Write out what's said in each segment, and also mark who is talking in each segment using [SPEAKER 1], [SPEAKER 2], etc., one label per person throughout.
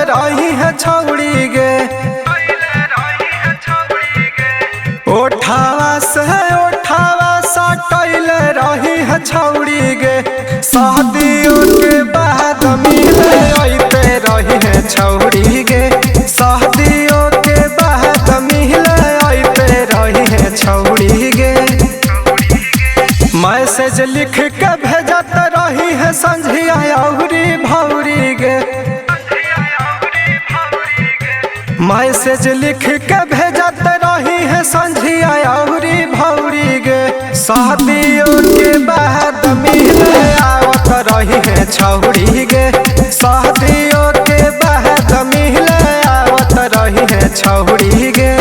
[SPEAKER 1] रही है छौड़ी गे। ओठावा से ओठावा सटैले रही है छौड़ी गे। शादियों के बाद मिले आइते रही है छौड़ी गे। शादियों के बाद मिले आइते रही है छौड़ी गे। मैसेज लिख के भेजत रही है संझिया औरी भौरी गे। मैसेज लिख के भेजत रही है संझिया औरी भौरी गे। शादियों के बाद मिले आवत रही है छौड़ी गे। शादियों के बाद मिले आवत रही है छौड़ी गे।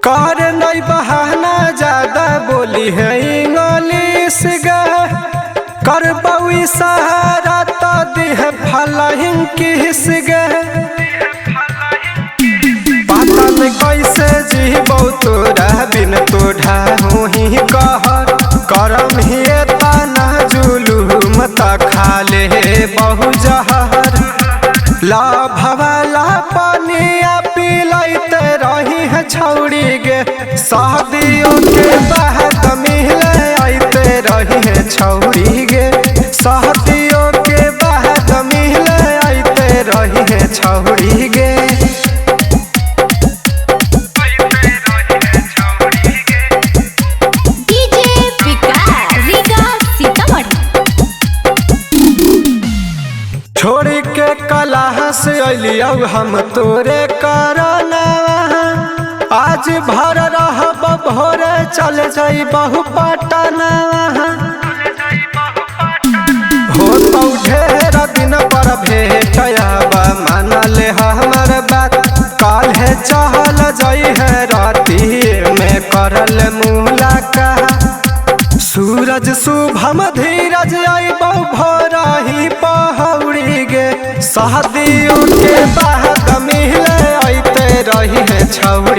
[SPEAKER 1] कर नहीं बहाना ज्यादा बोली है इंग्लिश गे। कर सहारा तो दी है फलाहिंग किस गे। पता नहीं कैसे जीबौ तोरा बिन तो ढाहू ही कहर। करम ही तना जुलूम त खा ले बहु जहर। लाभवाला पानिया पिलाइते रही है छौड़ी गे। शादियों के बाद मिले आइते रही है छौड़ी गे। शादियों के बाद मिले आइते रही है छौड़ी गे।
[SPEAKER 2] डीजे विकास रीगा सीतामढ़ी।
[SPEAKER 1] छोड़ी के कलाह से अलियौ हम तोरे करना। आज भर रहब भोरे चल जाई बहु पटना। हो तो ढेर दिन पर भेटब मानल हमर बात। काल्हे चहल जाई है राती में करल मुलाकात। सूरज शुभम धीरज अइबौ भोरही पहौड़ी गे। शादियों के बाद मिले आइते रही है छौड़ी।